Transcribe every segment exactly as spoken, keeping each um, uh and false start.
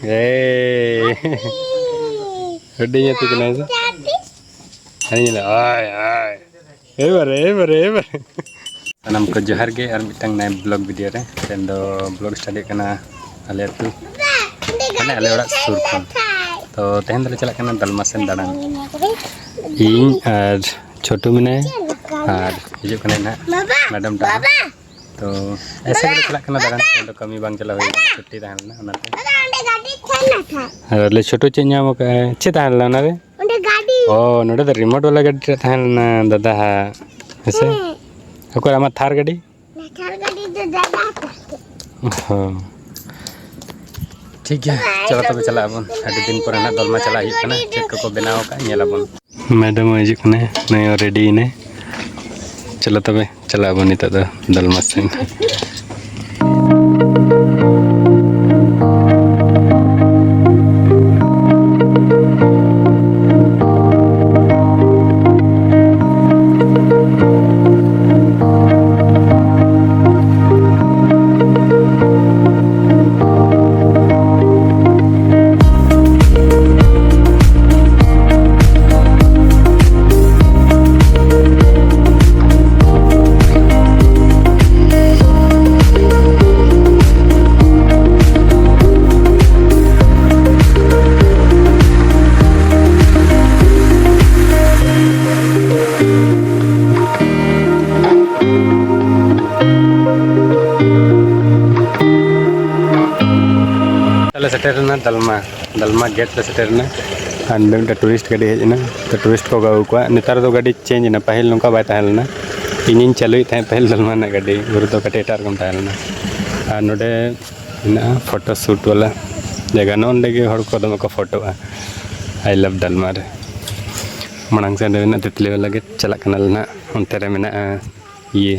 ᱮᱭ᱾ ᱦᱩᱰᱤᱧ ᱟᱹᱛᱤ ᱠᱟᱱᱟᱭ ᱥᱮ? ᱦᱟᱹᱱᱤ ᱧᱮᱞᱮ, ᱟᱭ, ᱟᱭ᱾ ᱮᱵᱟᱨᱮ, ᱮᱵᱟᱨᱮ, ᱮᱵᱟᱨᱮ᱾ ᱥᱟᱱᱟᱢ ᱠᱚ ᱡᱚᱦᱟᱨ ᱜᱮ ᱟᱨ ᱢᱤᱫᱴᱟᱝ ᱱᱟᱭᱟ vlog video ᱨᱮ᱾ ᱛᱮᱦᱮᱧ ᱫᱚ vlog start ᱦᱩᱭᱩᱜ ᱠᱟᱱᱟ ᱟᱞᱮ ᱟᱹᱛᱩ, ᱢᱟᱱᱮ ᱟᱞᱮ ᱚᱲᱟᱜ ᱥᱩᱨ ᱠᱷᱚᱱ᱾ ᱛᱚ ᱛᱮᱦᱮᱧ ᱫᱚᱞᱮ ᱪᱟᱞᱟᱜ ᱠᱟᱱᱟ ᱫᱟᱞᱢᱟ ᱥᱮᱱ ᱫᱟᱬᱟᱱ᱾ ᱤᱧ ᱟᱨ ᱪᱷᱳᱴᱩ ᱢᱮᱱᱟᱭᱟ ᱟᱨ ᱦᱤᱡᱩᱜ ᱠᱟᱱᱟᱭ ᱱᱟᱦᱟᱜ ᱢᱮᱰᱟᱢ ᱴᱟᱜ᱾ ᱛᱚ ᱮᱥᱮ ᱜᱮᱞᱮ ᱪᱟᱞᱟᱜ ᱠᱟᱱᱟ ᱫᱟᱬᱟᱱ, ᱛᱮᱦᱮᱧ ᱫᱚ ᱠᱟᱹᱢᱤ ᱵᱟᱝ ᱪᱟᱞᱟᱣ ᱦᱩᱭ ᱠᱟᱱᱟ, ᱪᱷᱩᱴᱤ ᱛᱟᱦᱮᱸ ᱞᱮᱱᱟ ᱚᱱᱟᱛᱮ᱾ ᱟᱨ ᱟᱞᱮ ᱪᱷᱳᱴᱩ ᱪᱮᱫ ᱧᱟᱢ ᱟᱠᱟᱫᱼᱟᱭ? ᱪᱮᱫ ᱛᱟᱦᱮᱸ ᱞᱮᱱᱟ ᱚᱱᱟᱨᱮ? ᱚᱸᱰᱮ ᱜᱟᱹᱰᱤ᱾ ᱚ, ᱱᱚᱰᱮ ᱫᱚ remote ᱵᱟᱞᱟ ᱜᱟᱹᱰᱤ ᱨᱮ ᱛᱟᱦᱮᱸ ᱞᱮᱱᱟ ᱫᱟᱫᱟ ᱦᱟᱜ, ᱦᱮᱸᱥᱮ? ᱦᱮᱸ᱾ ᱚᱠᱚᱭ ᱟᱢᱟᱜ ᱛᱷᱟᱨ ᱜᱟᱹᱰᱤ? ᱚᱱᱟ ᱛᱷᱟᱨ ᱜᱟᱹᱰᱤ ᱫᱚ ᱫᱟᱫᱟ ᱛᱟᱠᱚ᱾ ᱦᱚᱸ᱾ ᱴᱷᱤᱠ ᱜᱮᱭᱟ, ᱪᱚᱞᱚ ᱛᱚᱵᱮ ᱪᱟᱞᱟᱜ ᱟᱵᱚᱱ᱾ ᱟᱹᱰᱤ ᱫᱤᱱ ᱯᱚᱨᱮ ᱱᱟᱦᱟᱜ ᱫᱚᱞᱢᱟ ᱪᱟᱞᱟᱜ ᱦᱩᱭᱩᱜ ᱠᱟᱱᱟ᱾ ᱪᱮᱫ ᱠᱚᱠᱚ ᱵᱮᱱᱟᱣ ᱟᱠᱟᱫ, ᱧᱮᱞ ᱟᱵᱚᱱ᱾ ᱢᱮᱰᱟᱢ ᱦᱚᱸ ᱦᱤᱡᱩᱜ ᱠᱟᱱᱟᱭ, ᱱᱩᱭ ᱦᱚᱸ ready ᱮᱱᱟᱭ᱾ ᱪᱚᱞᱚ ᱛᱚᱵᱮ ᱪᱟᱞᱟᱜ ᱟᱵᱚᱱ ᱱᱤᱛᱚᱜ ᱫᱚ ᱫᱟᱞᱢᱟ ᱥᱮᱱ᱾ ᱞᱮ ᱥᱮᱴᱮᱨ ᱮᱱᱟ ᱫᱟᱞᱢᱟ, ᱫᱟᱞᱢᱟ ᱜᱮᱴ ᱞᱮ ᱥᱮᱴᱮᱨ ᱮᱱᱟ᱾ ᱟᱨ ᱱᱚᱰᱮ ᱢᱤᱫᱴᱮᱱ ᱴᱩᱨᱤᱥᱴ ᱜᱟᱹᱰᱤ ᱦᱮᱡ ᱮᱱᱟ, ᱛᱚ ᱴᱩᱨᱤᱥᱴ ᱠᱚ ᱟᱹᱜᱩ ᱠᱚᱣᱟ᱾ ᱱᱮᱛᱟᱨ ᱫᱚ ᱜᱟᱹᱰᱤ ᱪᱮᱧᱡᱽ ᱮᱱᱟ, ᱯᱟᱹᱦᱤᱞ ᱱᱚᱝᱠᱟ ᱵᱟᱭ ᱛᱟᱦᱮᱸ ᱞᱮᱱᱟ᱾ ᱤᱧᱤᱧ ᱪᱟᱹᱞᱩᱭᱮᱫ ᱛᱟᱦᱮᱸᱫ ᱯᱟᱹᱦᱤᱞ ᱫᱟᱞᱢᱟ ᱨᱮᱱᱟᱜ ᱜᱟᱹᱰᱤ, ᱩᱱ ᱫᱚ ᱠᱟᱹᱴᱤᱡ ᱮᱴᱟᱜ ᱨᱚᱠᱚᱢ ᱛᱟᱦᱮᱸ ᱞᱮᱱᱟ᱾ ᱟᱨ ᱱᱚᱰᱮ ᱢᱮᱱᱟᱜᱼᱟ ᱯᱷᱳᱴᱳ ᱥᱩᱴ ᱵᱟᱞᱟ ᱡᱟᱭᱜᱟ, ᱱᱚᱜᱼᱚ ᱱᱚᱰᱮ ᱜᱮ ᱦᱚᱲ ᱠᱚ ᱫᱚᱢᱮ ᱠᱚ ᱯᱷᱳᱴᱳᱜᱼᱟ᱾ I love ᱫᱟᱞᱢᱟ ᱨᱮ᱾ ᱢᱟᱲᱟᱝ ᱥᱮᱫ ᱨᱮ ᱢᱮᱱᱟᱜᱼᱟ ᱛᱤᱛᱞᱤ ᱵᱟᱞᱟ ᱜᱮᱴ, ᱪᱟᱞᱟᱜ ᱠᱟᱱᱟᱞᱮ ᱱᱟᱦᱟᱜ᱾ ᱚᱱᱛᱮ ᱨᱮ ᱢᱮᱱᱟᱜᱼᱟ ᱤᱭᱟᱹ,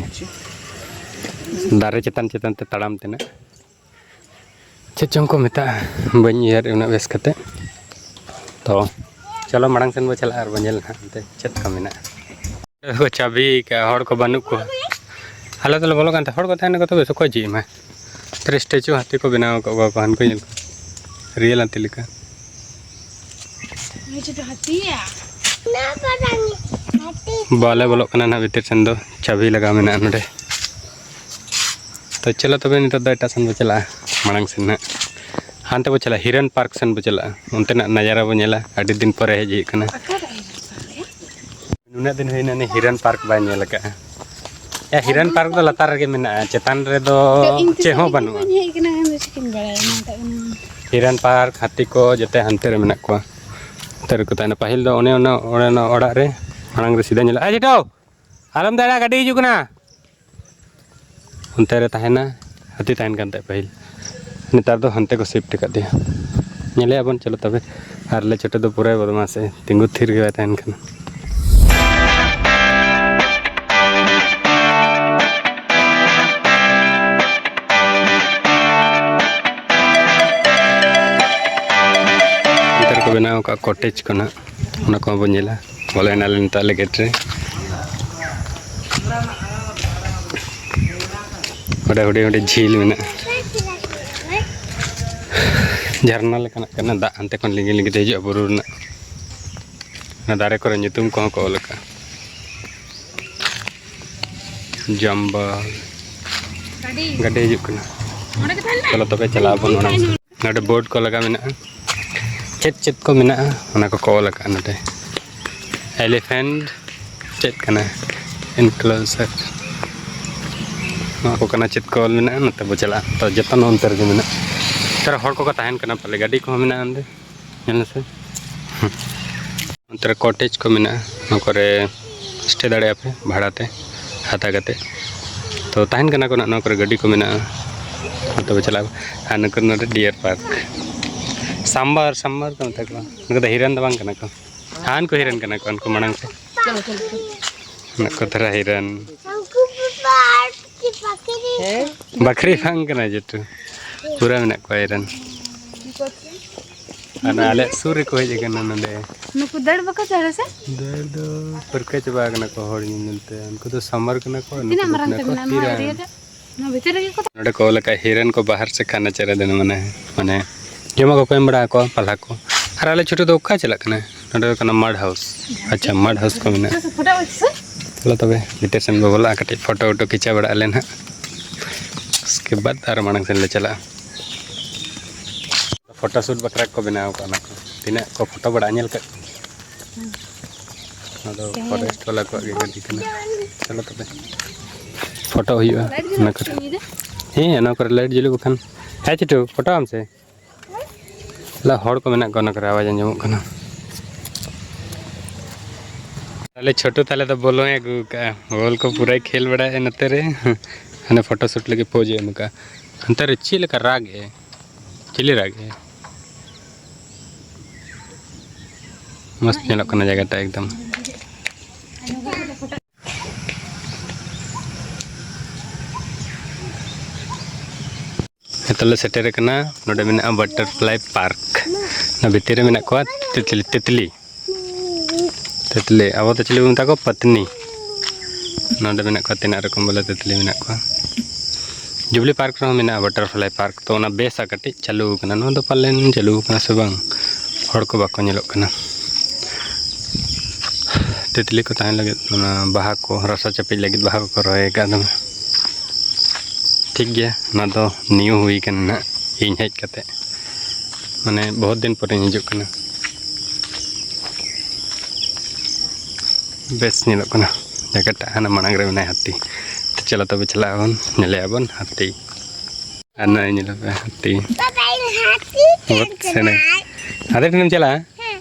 ᱫᱟᱨᱮ ᱪᱮᱛᱟᱱ ᱪᱮᱛᱟᱱ ᱛᱮ ᱛᱟᱲᱟᱢ ᱛᱮᱱᱟᱜ᱾ ᱪᱮᱫ ᱪᱚᱝ ᱠᱚ ᱢᱮᱛᱟᱜᱼᱟ, ᱵᱟᱹᱧ ᱩᱭᱦᱟᱹᱨ ᱩᱱᱟᱹᱜ ᱵᱮᱥ ᱠᱟᱛᱮ᱾ ᱛᱚ ᱪᱚᱞᱚ ᱢᱟᱲᱟᱝ ᱥᱮᱱ ᱵᱚ ᱪᱟᱞᱟᱜᱼᱟ ᱟᱨ ᱵᱚ ᱧᱮᱞ ᱱᱟᱦᱟᱜ ᱚᱱᱛᱮ ᱪᱮᱫ ᱠᱚ ᱢᱮᱱᱟᱜᱼᱟ᱾ ᱠᱚ ᱪᱟᱹᱵᱤ ᱠᱟᱜᱼᱟ, ᱦᱚᱲ ᱠᱚ ᱵᱟᱹᱱᱩᱜ ᱠᱚᱣᱟ᱾ ᱟᱞᱮ ᱫᱚᱞᱮ ᱵᱚᱞᱚ ᱠᱟᱱ ᱛᱮ ᱦᱚᱲ ᱠᱚ ᱛᱟᱦᱮᱱᱟ ᱠᱚ, ᱛᱚᱵᱮ ᱥᱮ ᱚᱠᱚᱭ ᱪᱮᱫ ᱮᱢᱟᱭ? ᱛᱟᱨ ᱥᱴᱮᱪᱩ ᱦᱟᱹᱛᱤ ᱠᱚ ᱵᱮᱱᱟᱣ ᱟᱠᱟᱫ ᱠᱚᱣᱟ, ᱦᱟᱱᱠᱩ ᱧᱮᱞ ᱠᱚ, ᱨᱤᱭᱮᱞ ᱦᱟᱹᱛᱤ ᱞᱮᱠᱟ᱾ ᱱᱩᱭ ᱪᱮᱫ ᱦᱟᱹᱛᱤᱭᱟ? ᱦᱟᱹᱛᱤ᱾ ᱵᱟᱞᱮ ᱵᱚᱞᱚᱜ ᱠᱟᱱᱟ ᱱᱟᱦᱟᱜ ᱵᱷᱤᱛᱤᱨ ᱥᱮᱱ ᱫᱚ, ᱪᱟᱹᱵᱤ ᱞᱟᱜᱟᱣ ᱢᱮᱱᱟᱜᱼᱟ ᱱᱚᱰᱮ᱾ ᱛᱚ ᱪᱚᱞᱚ ᱛᱚᱵᱮ, ᱱᱤᱛᱚᱜ ᱫᱚ ᱮᱴᱟᱜ ᱥᱮᱱ ᱵᱚ ᱪᱟᱞᱟᱜᱼᱟ, ᱢᱟᱲᱟᱝ ᱥᱮᱱ ᱱᱟᱦᱟᱜ᱾ ᱦᱟᱱᱛᱮ ᱵᱚ ᱪᱟᱞᱟᱜᱼᱟ, ᱦᱤᱨᱚᱱ ᱯᱟᱨᱠ ᱥᱮᱱ ᱵᱚ ᱪᱟᱞᱟᱜᱼᱟ, ᱚᱱᱛᱮᱱᱟᱜ ᱱᱟᱡᱟᱨᱟ ᱵᱚ ᱧᱮᱞᱟ᱾ ᱟᱹᱰᱤ ᱫᱤᱱ ᱯᱚᱨᱮ ᱦᱮᱡ ᱦᱩᱭᱩᱜ ᱠᱟᱱᱟ᱾ ᱚᱠᱟᱨᱮ ᱦᱤᱨᱚᱱ ᱯᱟᱨᱠ ᱨᱮᱭᱟ? ᱱᱩᱱᱟᱹᱜ ᱫᱤᱱ ᱦᱩᱭᱱᱟ, ᱩᱱᱤ ᱦᱤᱨᱚᱱ ᱯᱟᱨᱠ ᱵᱟᱭ ᱧᱮᱞ ᱟᱠᱟᱫᱼᱟ᱾ ᱭᱟ, ᱦᱤᱨᱚᱱ ᱯᱟᱨᱠ ᱫᱚ ᱞᱟᱛᱟᱨ ᱨᱮᱜᱮ ᱢᱮᱱᱟᱜᱼᱟ, ᱪᱮᱛᱟᱱ ᱨᱮᱫᱚ ᱛᱚ ᱤᱧ ᱛᱤᱥ ᱪᱮᱫ ᱦᱚᱸ ᱦᱤᱨᱚᱱ ᱵᱟᱹᱱᱩᱜᱼᱟ᱾ ᱵᱟᱹᱧ ᱦᱮᱡ ᱟᱠᱟᱱᱟ, ᱤᱧ ᱫᱚ ᱪᱤᱠᱟᱹᱧ ᱵᱟᱲᱟᱭᱟ ᱚᱱᱟ ᱢᱮᱛᱟᱜ ᱠᱟᱱᱟ᱾ ᱦᱤᱨᱚᱱ ᱯᱟᱨᱠ, ᱦᱟᱹᱛᱤ ᱠᱚ ᱡᱚᱛᱚ ᱦᱟᱱᱛᱮ ᱨᱮ ᱢᱮᱱᱟᱜ ᱠᱚᱣᱟ, ᱦᱟᱱᱛᱮ ᱨᱮᱠᱚ ᱛᱟᱦᱮᱱᱟ᱾ ᱯᱟᱹᱦᱤᱞ ᱫᱚ ᱚᱱᱮ ᱚᱱᱟ, ᱚᱱᱮ ᱚᱱᱟ ᱚᱲᱟᱜ ᱨᱮ ᱢᱟᱲᱟᱝ ᱨᱮ ᱥᱤᱫᱷᱟᱹ ᱧᱮᱞᱚᱜᱼᱟ᱾ ᱮ ᱡᱮᱴᱟᱣ! ᱟᱞᱚᱢ ᱫᱟᱹᱲᱟ, ᱜᱟᱹᱰᱤ ᱦᱤᱡᱩᱜ ᱠᱟᱱᱟ᱾ ᱚᱱᱛᱮ ᱨᱮ ᱛᱟᱦᱮᱱᱟ, ᱦᱟᱹᱛᱤ ᱛᱟᱦᱮᱱ ᱠᱟᱱ ᱛᱟᱦᱮᱸᱫ ᱯᱟᱹᱦᱤᱞ, ᱱᱮᱛᱟᱨ ᱫᱚ ᱦᱟᱱᱛᱮ ᱠᱚ ᱥᱤᱯᱴ ᱟᱠᱟᱫᱮᱭᱟ᱾ ᱧᱮᱞᱮᱭᱟ ᱵᱚᱱ, ᱪᱚᱞᱚ ᱛᱚᱵᱮ, ᱟᱨ ᱞᱮ ᱪᱷᱳᱴᱩ ᱫᱚ ᱯᱩᱨᱟᱹᱭ ᱵᱚᱫᱢᱟᱥᱮ, ᱛᱤᱸᱜᱩ ᱛᱷᱤᱨ ᱜᱮ ᱵᱟᱭ ᱛᱟᱦᱮᱱ ᱠᱟᱱᱟ᱾ ᱱᱮᱛᱟᱨ ᱠᱚ ᱵᱮᱱᱟᱣ ᱟᱠᱟᱫ ᱠᱚᱴᱮᱡᱽ ᱠᱚ ᱱᱟᱜ, ᱚᱱᱟ ᱠᱚᱦᱚᱸ ᱵᱚᱱ ᱧᱮᱞᱟ᱾ ᱵᱚᱞᱚᱭᱮᱱᱟᱞᱮ ᱱᱤᱛᱚᱜ ᱟᱞᱮ ᱜᱮᱴ ᱨᱮ᱾ ᱚᱸᱰᱮ ᱦᱩᱰᱤᱧ ᱦᱩᱰᱤᱧ ᱡᱷᱤᱞ ᱢᱮᱱᱟᱜᱼᱟ, ᱡᱷᱟᱨᱱᱟ ᱞᱮᱠᱟᱱᱟᱜ ᱠᱟᱱᱟ, ᱫᱟᱜ ᱦᱟᱱᱛᱮ ᱠᱷᱚᱱ ᱞᱤᱸᱜᱤ ᱞᱤᱸᱜᱤ ᱛᱮ ᱦᱤᱡᱩᱜᱼᱟ ᱵᱩᱨᱩ ᱨᱮᱱᱟᱜ᱾ ᱚᱱᱟ ᱫᱟᱨᱮ ᱠᱚᱨᱮ ᱧᱩᱛᱩᱢ ᱠᱚᱦᱚᱸ ᱠᱚ ᱚᱞ ᱟᱠᱟᱫᱼᱟ, ᱡᱟᱢᱵᱟ᱾ ᱜᱟᱹᱰᱤ ᱦᱤᱡᱩᱜ ᱠᱟᱱᱟ᱾ ᱪᱚᱞᱚ ᱛᱚᱵᱮ ᱪᱟᱞᱟᱜ ᱟᱵᱚᱱ ᱢᱟᱲᱟᱝ ᱥᱮᱫ᱾ ᱱᱚᱰᱮ ᱵᱳᱨᱰ ᱠᱚ ᱞᱟᱜᱟᱣ ᱢᱮᱱᱟᱜᱼᱟ, ᱪᱮᱫ ᱪᱮᱫ ᱠᱚ ᱢᱮᱱᱟᱜᱼᱟ ᱚᱱᱟ ᱠᱚᱠᱚ ᱚᱞ ᱟᱠᱟᱫᱼᱟ ᱱᱚᱰᱮ᱾ ᱮᱞᱤᱯᱷᱮᱱᱴ ᱪᱮᱫ ᱠᱟᱱᱟ? ᱮᱱᱠᱞᱳᱡᱟᱨ᱾ ᱱᱚᱣᱟ ᱠᱚ ᱠᱟᱱᱟ ᱪᱮᱫ ᱠᱚ ᱚᱞ ᱢᱮᱱᱟᱜᱼᱟ, ᱱᱚᱛᱮ ᱵᱚ ᱪᱟᱞᱟᱜᱼᱟ᱾ ᱛᱚ ᱡᱚᱛᱚ ᱱᱚᱜᱼᱚ ᱱᱚᱱᱛᱮ ᱨᱮᱜᱮ ᱢᱮᱱᱟᱜᱼᱟ᱾ ᱛᱟᱨ ᱦᱚᱲ ᱠᱚᱠᱚ ᱛᱟᱦᱮᱱ ᱠᱟᱱᱟ ᱯᱟᱞᱮ, ᱜᱟᱹᱰᱤ ᱠᱚᱦᱚᱸ ᱢᱮᱱᱟᱜᱼᱟ ᱚᱸᱰᱮ, ᱧᱮᱞ ᱢᱮᱥᱮ᱾ ᱚᱱᱛᱮ ᱨᱮ ᱠᱚᱴᱮᱡᱽ ᱠᱚ ᱢᱮᱱᱟᱜᱼᱟ, ᱱᱚᱣᱟ ᱠᱚᱨᱮ ᱥᱴᱮ ᱫᱟᱲᱮᱭᱟᱜᱼᱟ ᱯᱮ ᱵᱷᱟᱲᱟ ᱛᱮ ᱦᱟᱛᱟᱣ ᱠᱟᱛᱮ᱾ ᱛᱚ ᱛᱟᱦᱮᱱ ᱠᱟᱱᱟ ᱠᱚ ᱱᱟᱜ, ᱱᱚᱣᱟ ᱠᱚᱨᱮ ᱜᱟᱹᱰᱤ ᱠᱚ ᱢᱮᱱᱟᱜᱼᱟ᱾ ᱛᱚᱵᱮ ᱪᱟᱞᱟᱜ ᱟᱵᱚ᱾ ᱟᱨ ᱱᱩᱠᱩ ᱱᱚᱰᱮ ᱰᱤᱭᱟᱨ ᱯᱟᱨᱠ, ᱥᱟᱢᱵᱟᱨ, ᱥᱟᱢᱵᱟᱨ ᱠᱚ ᱢᱮᱛᱟ ᱠᱚᱣᱟ᱾ ᱱᱩᱠᱩ ᱫᱚ ᱦᱤᱨᱟᱹᱱ ᱫᱚ ᱵᱟᱝ ᱠᱟᱱᱟ ᱠᱚ, ᱦᱟᱱ ᱠᱚ ᱦᱤᱨᱟᱹᱱ ᱠᱟᱱᱟ ᱠᱚ, ᱩᱱᱠᱩ ᱢᱟᱲᱟᱝ ᱛᱮ᱾ ᱱᱩᱠᱩ ᱫᱷᱟᱨᱟ ᱦᱤᱨᱟᱹᱱ᱾ ᱵᱟᱠᱷᱨᱤ ᱵᱟᱝ ᱠᱟᱱᱟ ᱡᱮᱴᱩ, ᱯᱩᱨᱟᱹ ᱢᱮᱱᱟᱜ ᱠᱚᱣᱟ ᱦᱤᱨᱟᱹᱱ᱾ ᱟᱨ ᱟᱞᱮ ᱥᱩᱨ ᱨᱮᱠᱚ ᱦᱮᱡ ᱟᱠᱟᱱᱟ ᱱᱚᱰᱮ᱾ ᱱᱩᱠᱩ ᱫᱟᱹᱲ ᱵᱟᱠᱚ ᱫᱟᱹᱲᱟ ᱥᱮ? ᱫᱟᱹᱲ ᱫᱚ ᱯᱟᱹᱨᱠᱟᱹ ᱪᱟᱵᱟ ᱟᱠᱟᱱᱟ ᱠᱚ ᱦᱚᱲ ᱧᱮᱞ ᱧᱮᱞ ᱛᱮ᱾ ᱩᱱᱠᱩ ᱫᱚ ᱥᱟᱢᱟᱨ ᱠᱟᱱᱟ ᱠᱚ, ᱱᱩᱠᱩ ᱛᱤᱱᱟᱹᱜ ᱫᱚ ᱢᱟᱨᱟᱝ ᱠᱟᱱᱟ ᱛᱮ ᱠᱚ ᱢᱮᱱᱟᱜᱼᱟ ᱱᱚᱣᱟ ᱦᱤᱨᱟᱹᱱ᱾ area ᱨᱮ? ᱱᱚᱣᱟ ᱵᱷᱤᱛᱤᱨ ᱨᱮᱜᱮ ᱠᱚ ᱱᱚᱰᱮ ᱠᱚ ᱚᱞ ᱟᱠᱟᱫ, "ᱦᱤᱨᱮᱱ ᱠᱚ ᱵᱟᱦᱟᱨ ᱥᱮ ᱠᱷᱟᱱᱟ ᱪᱮᱨᱮ ᱫᱮᱱ", ᱢᱟᱱᱮ, ᱢᱟᱱᱮ ᱡᱚᱢᱟᱜ ᱠᱚᱠᱚ ᱮᱢ ᱵᱟᱲᱟ ᱟᱠᱚᱣᱟ ᱯᱟᱞᱦᱟ ᱠᱚ᱾ ᱟᱨ ᱟᱞᱮ ᱪᱷᱳᱴᱩ ᱫᱚ ᱚᱠᱟ ᱪᱟᱞᱟᱜ ᱠᱟᱱᱟ? ᱱᱚᱰᱮ ᱫᱚ ᱠᱟᱱᱟ ᱢᱟᱰ ᱦᱟᱣᱩᱥ᱾ ᱟᱪᱪᱷᱟ, ᱢᱟᱰ ᱦᱟᱣᱩᱥ ᱠᱚ ᱢᱮᱱᱟᱜᱼᱟ᱾ ᱪᱚᱞᱚ ᱛᱚᱵᱮ ᱵᱷᱤᱛᱤᱨ ᱥᱮᱱ ᱵᱚ ᱵᱚᱞᱚᱜᱼᱟ, ᱠᱟᱹᱴᱤᱡ ᱯᱷᱳᱴᱳ ᱣᱳᱴᱳ ᱠᱷᱤᱪᱟᱹ ᱵᱟᱲᱟᱜ ᱟᱞᱮ ᱱᱟᱦᱟᱜ᱾ ᱩᱥᱠᱮ ᱵᱟᱫ ᱟᱨ ᱢᱟᱲᱟᱝ ᱥᱮᱱ ᱞᱮ ᱪᱟᱞᱟᱜᱼᱟ᱾ ᱯᱷᱳᱴᱳ ᱥᱩᱴ ᱵᱟᱠᱷᱨᱟ ᱠᱚ ᱵᱮᱱᱟᱣ ᱟᱠᱟᱫ ᱚᱱᱟ ᱠᱚ᱾ ᱛᱤᱱᱟᱹᱜ ᱠᱚ ᱯᱷᱳᱴᱳ ᱵᱟᱲᱟ, ᱧᱮᱞ ᱠᱮᱫ? ᱚᱱᱟ ᱫᱚ ᱯᱷᱚᱨᱮᱥᱴ ᱵᱟᱞᱟ ᱠᱚᱣᱟᱜ ᱜᱮ ᱜᱟᱹᱰᱤ ᱠᱟᱱᱟ᱾ ᱪᱚᱞᱚ ᱛᱚᱵᱮ, ᱯᱷᱳᱴᱳ ᱦᱩᱭᱩᱜᱼᱟ ᱚᱱᱟ ᱠᱚᱨᱮ᱾ ᱦᱮᱸ, ᱚᱱᱟ ᱠᱚᱨᱮ ᱞᱟᱭᱤᱴ ᱡᱩᱞᱩᱜ ᱠᱷᱟᱱ᱾ ᱦᱮᱸ ᱪᱷᱳᱴᱩ, ᱯᱷᱳᱴᱳ ᱟᱢ ᱥᱮ? ᱦᱚᱲ ᱠᱚ ᱢᱮᱱᱟᱜ ᱠᱚᱣᱟ ᱚᱱᱟ ᱠᱚᱨᱮ, ᱟᱣᱟᱡᱽ ᱟᱸᱡᱚᱢᱚᱜ ᱠᱟᱱᱟ᱾ ᱛᱟᱦᱞᱮ ᱪᱷᱳᱴᱩ ᱛᱟᱞᱮ ᱫᱚ ᱵᱚᱞᱚᱭ ᱟᱹᱜᱩ ᱠᱟᱜᱼᱟ᱾ ᱵᱚᱞ ᱠᱚ ᱯᱩᱨᱟᱹᱭ ᱠᱷᱮᱞ ᱵᱟᱲᱟᱭᱮᱫᱼᱟ ᱱᱚᱛᱮ ᱨᱮ᱾ ᱦᱟᱱᱮ ᱯᱷᱳᱴᱳ ᱥᱩᱴ ᱞᱟᱹᱜᱤᱫ ᱯᱳᱡᱽ ᱮ ᱮᱢ ᱠᱟᱜᱼᱟ᱾ ᱦᱟᱱᱛᱮ ᱨᱮ ᱪᱮᱫ ᱞᱮᱠᱟ ᱨᱟᱜ ᱮ, ᱪᱤᱞᱤ ᱨᱟᱜ ᱮ? ᱢᱚᱥᱛ ᱧᱮᱞᱚᱜ ᱠᱟᱱᱟ ᱡᱟᱭᱜᱟᱴᱟ ᱮᱠᱫᱚᱢ᱾ ᱱᱤᱛᱚᱜ ᱞᱮ ᱥᱮᱴᱮᱨ ᱟᱠᱟᱱᱟ, ᱱᱚᱰᱮ ᱢᱮᱱᱟᱜᱼᱟ ᱵᱟᱴᱟᱨᱯᱷᱞᱟᱭ ᱯᱟᱨᱠ᱾ ᱚᱱᱟ ᱵᱷᱤᱛᱤᱨ ᱨᱮ ᱢᱮᱱᱟᱜ ᱠᱚᱣᱟ ᱛᱤᱛᱞᱤ, ᱛᱤᱛᱞᱤ, ᱛᱤᱛᱞᱤ᱾ ᱟᱵᱚ ᱫᱚ ᱪᱤᱞᱤ ᱵᱚᱱ ᱢᱮᱛᱟ ᱠᱚᱣᱟ? ᱯᱟᱹᱛᱱᱤ᱾ ᱱᱚᱰᱮ ᱢᱮᱱᱟᱜ ᱠᱚᱣᱟ ᱛᱤᱱᱟᱹᱜ ᱨᱚᱠᱚᱢ ᱵᱚᱞᱮ ᱛᱤᱛᱞᱤ ᱢᱮᱱᱟᱜ ᱠᱚᱣᱟ᱾ ᱡᱩᱵᱽᱞᱤ ᱯᱟᱨᱠ ᱨᱮᱦᱚᱸ ᱢᱮᱱᱟᱜᱼᱟ ᱵᱟᱴᱟᱨᱯᱷᱞᱟᱭ ᱯᱟᱨᱠ, ᱛᱚ ᱚᱱᱟ ᱵᱮᱥᱟ ᱠᱟᱹᱴᱤᱡ ᱪᱟᱹᱞᱩ ᱟᱠᱟᱱᱟ᱾ ᱱᱚᱣᱟ ᱫᱚ ᱯᱟᱞᱮᱱ ᱪᱟᱹᱞᱩ ᱟᱠᱟᱱᱟ ᱥᱮ ᱵᱟᱝ, ᱦᱚᱲ ᱠᱚ ᱵᱟᱠᱚ ᱧᱮᱞᱚᱜ ᱠᱟᱱᱟ᱾ ᱛᱤᱛᱞᱤ ᱠᱚ ᱛᱟᱦᱮᱱ ᱞᱟᱹᱜᱤᱫ ᱚᱱᱟ ᱵᱟᱦᱟ ᱠᱚ, ᱨᱟᱥᱟ ᱪᱟᱯᱮᱡ ᱞᱟᱹᱜᱤᱫ ᱵᱟᱦᱟ ᱠᱚᱠᱚ ᱨᱚᱦᱚᱭ ᱟᱠᱟᱫ ᱫᱚᱢᱮ᱾ ᱴᱷᱤᱠ ᱜᱮᱭᱟ, ᱚᱱᱟ ᱫᱚ ᱱᱤᱭᱩ ᱦᱩᱭ ᱠᱟᱱᱟ ᱱᱟᱦᱟᱜ ᱤᱧ ᱦᱮᱡ ᱠᱟᱛᱮ, ᱢᱟᱱᱮ ᱵᱚᱦᱩᱛ ᱫᱤᱱ ᱯᱚᱨᱮᱧ ᱦᱤᱡᱩᱜ ᱠᱟᱱᱟ᱾ ᱵᱮᱥ ᱧᱮᱞᱚᱜ ᱠᱟᱱᱟ ᱡᱟᱭᱜᱟᱴᱟᱜ, ᱦᱟᱱᱟ ᱢᱟᱲᱟᱝ ᱨᱮ ᱢᱮᱱᱟᱭ ᱦᱟᱹᱛᱤ᱾ ᱛᱚ ᱪᱚᱞᱚ ᱛᱚᱵᱮ ᱪᱟᱞᱟᱜ ᱟᱵᱚᱱ, ᱧᱮᱞᱮᱭᱟ ᱵᱚᱱ ᱦᱟᱹᱛᱤ᱾ ᱟᱨ ᱱᱚᱜᱼᱚᱭ ᱧᱮᱞᱚᱜ ᱠᱟᱱᱟ ᱦᱟᱹᱛᱤ᱾ ᱵᱟᱵᱟ, ᱤᱧ ᱦᱟᱹᱛᱤ ᱵᱚᱦᱩᱛ ᱴᱷᱮᱱ ᱥᱮᱬᱟ᱾ ᱪᱟᱞᱟᱜ᱾ ᱦᱟᱹᱛᱤ ᱴᱷᱮᱱᱮᱢ ᱪᱟᱞᱟᱜᱼᱟ? ᱦᱮᱸ᱾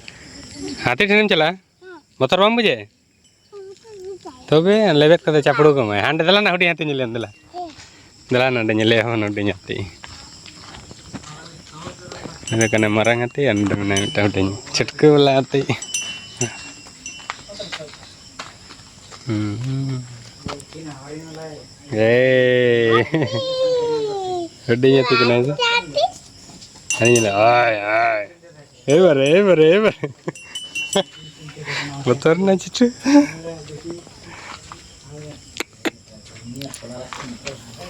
ᱦᱟᱹᱛᱤ ᱴᱷᱮᱱᱮᱢ ᱪᱟᱞᱟᱜᱼᱟ? ᱦᱮᱸ᱾ ᱵᱚᱛᱚᱨ ᱵᱟᱢ ᱵᱩᱡᱷᱟᱹᱣᱟ? ᱦᱮᱸ, ᱵᱚᱛᱚᱨ ᱵᱩᱡᱷᱟᱹᱜᱼᱟ᱾ ᱛᱚᱵᱮ ᱞᱮᱵᱮᱫ ᱠᱟᱛᱮ ᱪᱟᱯᱲᱩ ᱠᱚᱢᱮ᱾ ᱦᱟᱸᱰᱮ ᱫᱮᱞᱟ ᱱᱟ, ᱦᱩᱰᱤᱧ ᱦᱟᱹᱛᱤ ᱧᱮᱞᱮᱢ ᱫᱮᱞᱟ᱾ ᱦᱮᱸ᱾ ᱫᱮᱞᱟ ᱱᱚᱰᱮ ᱧᱮᱞᱮ ᱦᱚᱸ ᱦᱩᱰᱤᱧ ᱦᱟᱹᱛᱤ᱾ ᱱᱚᱰᱮ ᱠᱟᱱᱟ ᱢᱟᱨᱟᱝ ᱦᱟᱹᱛᱤ ᱟᱨ ᱱᱚᱰᱮ ᱢᱮᱱᱟᱭᱟ ᱢᱤᱫᱴᱟᱝ ᱦᱩᱰᱤᱧ ᱪᱷᱩᱴᱠᱟᱹ ᱵᱟᱞᱟ ᱦᱟᱹᱛᱤ᱾ ᱦᱩᱸ᱾ ᱮᱭ᱾ ᱦᱩᱰᱤᱧ ᱦᱟᱹᱛᱤ ᱠᱟᱱᱟᱭ ᱥᱮ? ᱦᱟᱹᱱᱤ ᱧᱮᱞᱮ, ᱟᱭ, ᱟᱭ᱾ ᱮᱵᱟᱨᱮ, ᱮᱵᱟᱨᱮ, ᱮᱵᱟᱨᱮ᱾ ᱵᱚᱛᱚᱨ ᱮᱱᱟ ᱪᱤᱴᱷᱩ᱾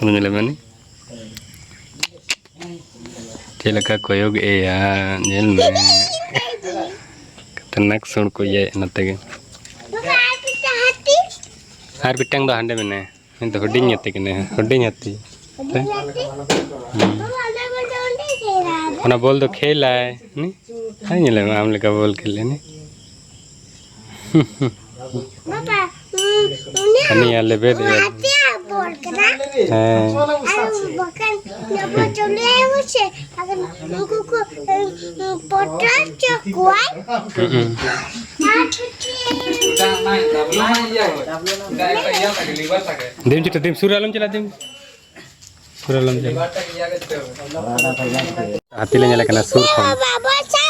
ᱧᱮᱞᱮ ᱢᱮ ᱱᱤ᱾ ᱪᱮᱫ ᱞᱮᱠᱟ ᱠᱚᱭᱚᱜ ᱮᱭᱟ, ᱧᱮᱞ ᱢᱮ᱾ ᱠᱷᱟᱛᱟᱨᱱᱟᱠ ᱥᱩᱲ ᱠᱚ ᱤᱭᱟᱹᱭᱮᱫ ᱱᱚᱛᱮ ᱜᱮ᱾ ᱟᱨ ᱢᱤᱫᱴᱟᱝ ᱫᱚ ᱦᱟᱸᱰᱮ ᱢᱮᱱᱟᱭᱟ᱾ ᱩᱱᱤ ᱫᱚ ᱦᱩᱰᱤᱧ ᱦᱟᱹᱛᱤ ᱠᱟᱱᱟᱭ, ᱦᱩᱰᱤᱧ ᱦᱟᱹᱛᱤ᱾ ᱦᱩᱸ᱾ ᱚᱱᱟ ᱵᱚᱞ ᱫᱚ ᱠᱷᱮᱞᱟᱭ᱾ ᱦᱩᱸ? ᱦᱮᱸ, ᱧᱮᱞᱮ ᱢᱮ, ᱟᱢ ᱞᱮᱠᱟ ᱵᱚᱞ ᱠᱷᱮᱞ ᱮᱱᱮᱡ᱾ ᱵᱟᱵᱟ, ᱩᱱᱤ ᱦᱟᱹᱱᱤᱭᱟ ᱞᱮᱵᱮᱫ ᱮᱭᱟ᱾ ᱦᱟᱹᱛᱤᱭᱟᱜ ᱵᱚᱞ ᱠᱟᱱᱟ᱾ ᱦᱮᱸ᱾ ᱟᱨ ᱵᱟᱠᱷᱟᱱ ᱱᱚᱣᱟ ᱪᱚᱞᱮ ᱟᱭ ᱢᱮᱥᱮ᱾ ᱟᱨ ᱩᱱᱠᱩ ᱠᱚ, ᱩᱸ, ᱩᱸ, ᱯᱚᱴᱚᱡ ᱦᱚᱪᱚ ᱠᱚᱣᱟᱭ᱾ ᱦᱩᱸ᱾ ᱟᱨ ᱪᱮᱫ? ᱫᱤᱢ ᱪᱤᱴᱟ ᱫᱤᱢ, ᱥᱩᱨ ᱟᱞᱚᱢ ᱪᱟᱞᱟᱜ ᱫᱤᱢ᱾ ᱥᱩᱨ ᱟᱞᱚᱢ ᱪᱟᱞᱟᱜ᱾ ᱦᱟᱹᱛᱤ ᱞᱮ ᱧᱮᱞᱮ ᱠᱟᱱᱟ ᱥᱩᱨ ᱠᱷᱚᱱ᱾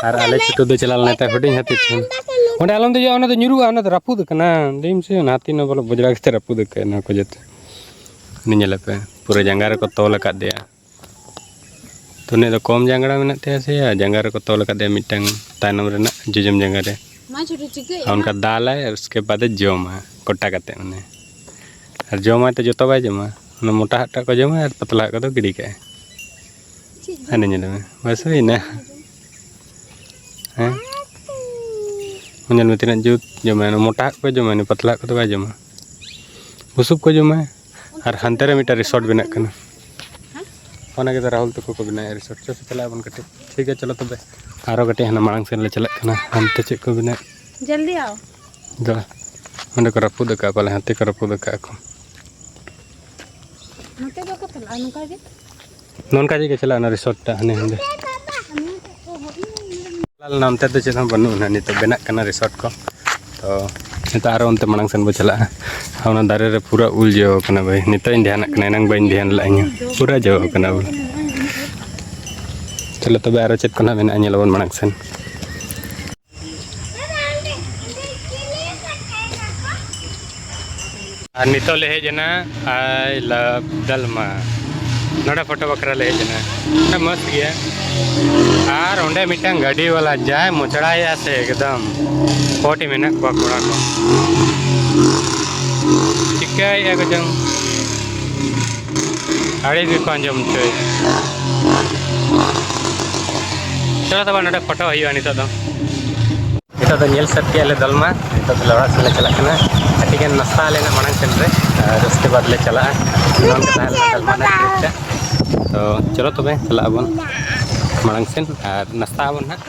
ᱟᱨ ᱟᱞᱮ ᱪᱷᱩᱴᱩ ᱫᱚ ᱪᱟᱞᱟᱣ ᱞᱮᱱᱟ ᱛᱟᱭ ᱦᱩᱰᱤᱧ ᱦᱟᱹᱛᱤ ᱴᱷᱮᱱ᱾ ᱚᱸᱰᱮ ᱟᱞᱚᱢ ᱫᱮᱡᱚᱜᱼᱟ, ᱚᱱᱟ ᱫᱚ ᱧᱩᱨᱩᱜᱼᱟ, ᱚᱱᱟ ᱫᱚ ᱨᱟᱹᱯᱩᱫ ᱟᱠᱟᱱᱟ᱾ ᱞᱟᱹᱭ ᱢᱮᱥᱮ, ᱚᱱᱟ ᱦᱟᱹᱛᱤ ᱱᱚᱣᱟ ᱵᱚᱞᱮ ᱵᱚᱡᱽᱨᱟ ᱠᱟᱛᱮ ᱨᱟᱹᱯᱩᱫ ᱟᱠᱟᱫ ᱱᱚᱣᱟ ᱠᱚ ᱡᱚᱛᱚ᱾ ᱩᱱᱤ ᱧᱮᱞᱮ ᱯᱮ, ᱯᱩᱨᱟᱹ ᱡᱟᱸᱜᱟ ᱨᱮᱠᱚ ᱛᱚᱞ ᱟᱠᱟᱫ ᱫᱮᱭᱟ᱾ ᱛᱚ ᱩᱱᱤ ᱫᱚ ᱠᱚᱢ ᱡᱟᱸᱜᱲᱟ ᱢᱮᱱᱟᱜ ᱛᱟᱭᱟ ᱥᱮ ᱡᱟᱸᱜᱟ ᱨᱮᱠᱚ ᱛᱚᱞ ᱟᱠᱟᱫ ᱫᱮᱭᱟ ᱢᱤᱫᱴᱟᱝ ᱛᱟᱭᱱᱚᱢ ᱨᱮᱱᱟᱜ ᱡᱚᱡᱚᱢ ᱡᱟᱸᱜᱟ ᱨᱮ᱾ ᱢᱟ ᱪᱷᱩᱴᱩ ᱪᱤᱠᱟᱹᱭᱮᱫ ᱟᱨ ᱚᱱᱠᱟ ᱟᱢ? ᱫᱟᱞᱟᱭ, ᱟᱨ ᱩᱥᱠᱮ ᱵᱟᱫᱮ ᱡᱚᱢᱟ ᱠᱚᱴᱟ ᱠᱟᱛᱮ ᱢᱟᱱᱮ᱾ ᱟᱨ ᱡᱚᱢᱟᱭ ᱛᱚ ᱡᱚᱛᱚ ᱵᱟᱭ ᱡᱚᱢᱟ, ᱚᱱᱟ ᱢᱚᱴᱟ ᱦᱟᱜ ᱴᱟᱜ ᱠᱚ ᱡᱚᱢᱟ ᱟᱨ ᱯᱟᱛᱞᱟ ᱦᱟᱜ ᱠᱚᱫᱚ ᱜᱤᱰᱤ ᱠᱟᱜᱼᱟᱭ᱾ ᱪᱮᱫ ᱦᱟᱱᱮ ᱡᱚᱢ? ᱧᱮᱞ ᱢᱮ, ᱵᱟᱥ ᱦᱩᱭᱱᱟ᱾ ᱦᱮᱸ? ᱧᱮᱞ ᱢᱮ ᱛᱤᱱᱟᱹᱜ ᱡᱩᱛ ᱡᱚᱢᱟᱭ, ᱚᱱᱟ ᱢᱚᱴᱟ ᱦᱟᱜ ᱠᱚ ᱡᱚᱢᱟ, ᱩᱱᱤ ᱯᱟᱛᱞᱟ ᱦᱟᱜ ᱠᱚᱫᱚ ᱵᱟᱭ ᱡᱚᱢᱟ᱾ ᱵᱩᱥᱩᱵ ᱠᱚ ᱡᱚᱢᱟ᱾ ᱟᱨ ᱦᱟᱱᱛᱮ ᱨᱮ ᱢᱤᱫᱴᱟᱝ ᱨᱤᱥᱚᱨᱴ ᱵᱮᱱᱟᱜ ᱠᱟᱱᱟ᱾ ᱦᱮᱸ? ᱚᱱᱟ ᱜᱮ ᱫᱚ ᱨᱟᱦᱩᱞ ᱛᱟᱠᱚ ᱠᱚ ᱵᱮᱱᱟᱣᱮᱫᱼᱟ ᱨᱤᱥᱚᱨᱴ᱾ ᱪᱚ ᱥᱮ ᱪᱟᱞᱟᱜ ᱟᱵᱚᱱ ᱠᱟᱹᱴᱤᱡ᱾ ᱴᱷᱤᱠ ᱜᱮᱭᱟ, ᱪᱚᱞᱚ ᱛᱚᱵᱮ᱾ ᱟᱨᱚ ᱠᱟᱹᱴᱤᱡ ᱦᱟᱱᱟ ᱢᱟᱲᱟᱝ ᱥᱮᱱ ᱞᱮ ᱪᱟᱞᱟᱜ ᱠᱟᱱᱟ᱾ ᱦᱟᱱᱛᱮ ᱪᱮᱫ ᱠᱚ ᱵᱮᱱᱟᱣ? ᱡᱚᱞᱫᱤ ᱟᱣ᱾ ᱫᱚ ᱚᱸᱰᱮ ᱠᱚ ᱨᱟᱹᱯᱩᱫ ᱟᱠᱟᱫ ᱯᱟᱞᱮ, ᱦᱟᱹᱛᱤ ᱠᱚ ᱨᱟᱹᱯᱩᱫ ᱟᱠᱟᱫ ᱠᱚ᱾ ᱱᱚᱛᱮ ᱫᱚ ᱚᱠᱟ ᱛᱮ ᱞᱟᱜᱼᱟ? ᱱᱚᱝᱠᱟ ᱜᱮ? ᱱᱚᱝᱠᱟ ᱜᱮ ᱪᱟᱞᱟᱜᱼᱟ ᱚᱱᱟ ᱨᱤᱥᱚᱨᱴ ᱴᱟᱜ ᱦᱟᱱᱮ ᱦᱟᱸᱰᱮ᱾ ᱪᱟᱞᱟᱣ ᱞᱮᱱᱟ, ᱚᱱᱛᱮ ᱫᱚ ᱪᱮᱫ ᱦᱚᱸ ᱵᱟᱹᱱᱩᱜᱼᱟ, ᱱᱤᱛᱚᱜ ᱵᱮᱱᱟᱜ ᱠᱟᱱᱟ ᱨᱤᱥᱚᱨᱴ ᱠᱚ᱾ ᱛᱚ ᱱᱤᱛᱚᱜ ᱟᱨᱚ ᱚᱱᱛᱮ ᱢᱟᱲᱟᱝ ᱥᱮᱱ ᱵᱚ ᱪᱟᱞᱟᱜᱼᱟ᱾ ᱟᱨ ᱚᱱᱟ ᱫᱟᱨᱮ ᱨᱮ ᱯᱩᱨᱟᱹ ᱩᱞ ᱡᱚ ᱠᱟᱱᱟ ᱵᱷᱟᱹᱭ, ᱱᱤᱛᱚᱜ ᱤᱧ ᱫᱷᱮᱭᱟᱱᱟᱜ ᱠᱟᱱᱟ, ᱮᱱᱟᱝ ᱵᱟᱹᱧ ᱫᱷᱮᱭᱟᱱ ᱞᱮᱫᱼᱟ ᱤᱧ ᱦᱚᱸ᱾ ᱯᱩᱨᱟᱹ ᱡᱚ ᱠᱟᱱᱟ ᱩᱞ᱾ ᱪᱚᱞᱚ ᱛᱚᱵᱮ ᱟᱨᱚ ᱪᱮᱫ ᱠᱚ ᱱᱟᱜ ᱢᱮᱱᱟᱜᱼᱟ, ᱧᱮᱞ ᱟᱵᱚᱱ ᱢᱟᱲᱟᱝ ᱥᱮᱱ᱾ ᱟᱨ ᱱᱤᱛᱚᱜ ᱞᱮ ᱦᱮᱡ ᱮᱱᱟ I love ᱫᱟᱞᱢᱟ᱾ ᱱᱚᱰᱮ ᱯᱷᱳᱴᱳ ᱵᱟᱠᱷᱨᱟ ᱞᱮ ᱦᱮᱡ ᱮᱱᱟ᱾ ᱱᱚᱰᱮ ᱢᱚᱡᱽ ᱜᱮᱭᱟ᱾ ᱟᱨ ᱚᱸᱰᱮ ᱢᱤᱫᱴᱟᱝ ᱜᱟᱹᱰᱤ ᱵᱟᱞᱟ ᱡᱟᱭ ᱢᱚᱪᱲᱟᱭᱮᱫᱼᱟ ᱥᱮ ᱮᱠᱫᱚᱢ᱾ ᱯᱚᱴᱤ ᱢᱮᱱᱟᱜ ᱠᱚᱣᱟ ᱠᱚᱲᱟ ᱠᱚ᱾ ᱪᱤᱠᱟᱹᱭᱮᱫᱼᱟ ᱠᱚ ᱪᱚᱝ? ᱟᱹᱲᱤ ᱜᱮᱠᱚ ᱟᱸᱡᱚᱢ ᱦᱚᱪᱚᱭ᱾ ᱪᱚᱞᱚ ᱛᱚᱵᱮ, ᱱᱚᱰᱮ ᱯᱷᱳᱴᱳ ᱦᱩᱭᱩᱜᱼᱟ ᱱᱤᱛᱚᱜ ᱫᱚ᱾ ᱱᱤᱛᱚᱜ ᱫᱚ ᱧᱮᱞ ᱥᱟᱹᱛ ᱠᱮᱜᱼᱟ ᱞᱮ ᱫᱚᱞᱢᱟ, ᱱᱤᱛᱚᱜ ᱫᱚ ᱚᱲᱟᱜ ᱥᱮᱫ ᱞᱮ ᱪᱟᱞᱟᱜ ᱠᱟᱱᱟ᱾ ᱠᱟᱹᱴᱤᱡ ᱜᱟᱱ ᱱᱟᱥᱛᱟ ᱟᱞᱮ ᱱᱟᱜ ᱢᱟᱲᱟᱝ ᱥᱮᱱ ᱨᱮ, ᱟᱨ ᱩᱥᱠᱮ ᱵᱟᱫᱽ ᱞᱮ ᱪᱟᱞᱟᱜᱼᱟ᱾ ᱱᱚᱣᱟ ᱠᱚ ᱛᱟᱦᱮᱸ ᱞᱮᱱᱟ ᱫᱚᱞᱢᱟ ᱨᱮᱱᱟᱜ ᱴᱨᱤᱯ ᱛᱮ᱾ ᱛᱚ ᱪᱚᱞᱚ ᱛᱚᱵᱮ ᱪᱟᱞᱟᱜ ᱟᱵᱚᱱ ᱢᱟᱲᱟᱝ ᱥᱮᱱ ᱟᱨ ᱱᱟᱥᱛᱟ ᱟᱵᱚᱱ ᱱᱟᱜ,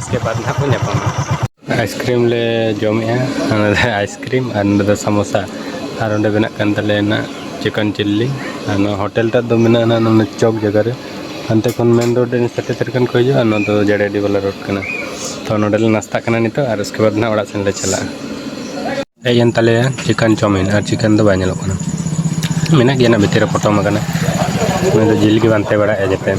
ᱩᱥᱠᱮ ᱵᱟᱫᱽ ᱱᱟᱜ ᱵᱚᱱ ᱧᱟᱯᱟᱢᱟ᱾ ᱟᱭᱤᱥᱠᱨᱤᱢ ᱞᱮ ᱡᱚᱢᱮᱜᱼᱟ, ᱟᱭᱤᱥᱠᱨᱤᱢ ᱟᱨ ᱱᱚᱰᱮ ᱫᱚ ᱥᱟᱢᱳᱥᱟ, ᱟᱨ ᱚᱸᱰᱮ ᱵᱮᱱᱟᱜ ᱠᱟᱱ ᱛᱟᱞᱮᱭᱟ ᱱᱟᱜ ᱪᱤᱠᱮᱱ ᱪᱤᱞᱞᱤ᱾ ᱟᱨ ᱱᱚᱣᱟ ᱦᱳᱴᱮᱞ ᱴᱟᱜ ᱫᱚ ᱢᱮᱱᱟᱜᱼᱟ ᱱᱟᱜ ᱱᱚᱰᱮ ᱪᱚᱠ ᱡᱟᱭᱜᱟ ᱨᱮ, ᱦᱟᱱᱛᱮ ᱠᱷᱚᱱ ᱢᱮᱱ ᱨᱳᱰ ᱨᱮ ᱥᱮᱴᱮᱨ ᱥᱮᱴᱮᱨ ᱠᱷᱟᱱ ᱠᱚ ᱦᱤᱡᱩᱜᱼᱟ᱾ ᱱᱚᱣᱟ ᱫᱚ ᱡᱮᱰᱮᱰᱤ ᱵᱟᱞᱟ ᱨᱳᱰ ᱠᱟᱱᱟ᱾ ᱛᱚ ᱱᱚᱰᱮ ᱞᱮ ᱱᱟᱥᱛᱟᱜ ᱠᱟᱱᱟ ᱱᱤᱛᱚᱜ, ᱟᱨ ᱩᱥᱠᱮ ᱵᱟᱫᱽ ᱱᱟᱜ ᱚᱲᱟᱜ ᱥᱮᱱ ᱞᱮ ᱪᱟᱞᱟᱜᱼᱟ᱾ ᱦᱮᱡ ᱮᱱ ᱛᱟᱞᱮᱭᱟ ᱪᱤᱠᱮᱱ ᱪᱟᱣᱢᱤᱱ, ᱟᱨ ᱪᱤᱠᱮᱱ ᱫᱚ ᱵᱟᱭ ᱧᱮᱞᱚᱜ ᱠᱟᱱᱟ, ᱢᱮᱱᱟᱜ ᱜᱮᱭᱟ ᱱᱟᱜ ᱵᱷᱤᱛᱤᱨ ᱨᱮ, ᱯᱚᱴᱚᱢ ᱟᱠᱟᱱᱟ᱾ ᱩᱱᱤ ᱫᱚ ᱡᱤᱞ ᱜᱮ ᱵᱟᱝ ᱛᱮ ᱵᱟᱲᱟᱭᱟ ᱡᱟᱛᱮ᱾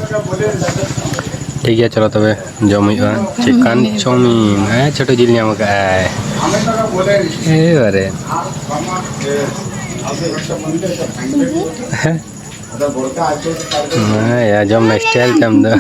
ᱴᱷᱤᱠ ᱜᱮᱭᱟ, ᱪᱚᱞᱚ ᱛᱚᱵᱮ ᱡᱚᱢ ᱦᱩᱭᱩᱜᱼᱟ ᱪᱤᱠᱮᱱ ᱪᱟᱣᱢᱤᱱ᱾ ᱦᱮᱸ, ᱪᱷᱳᱴᱳ ᱡᱤᱞ ᱧᱟᱢ ᱟᱠᱟᱫᱟᱭ᱾ ᱮᱵᱟᱨᱮ᱾ ᱦᱮᱸ, ᱭᱟ, ᱡᱚᱢ ᱨᱮᱱᱟᱜ ᱥᱴᱟᱭᱤᱞ ᱛᱟᱢ ᱫᱚ᱾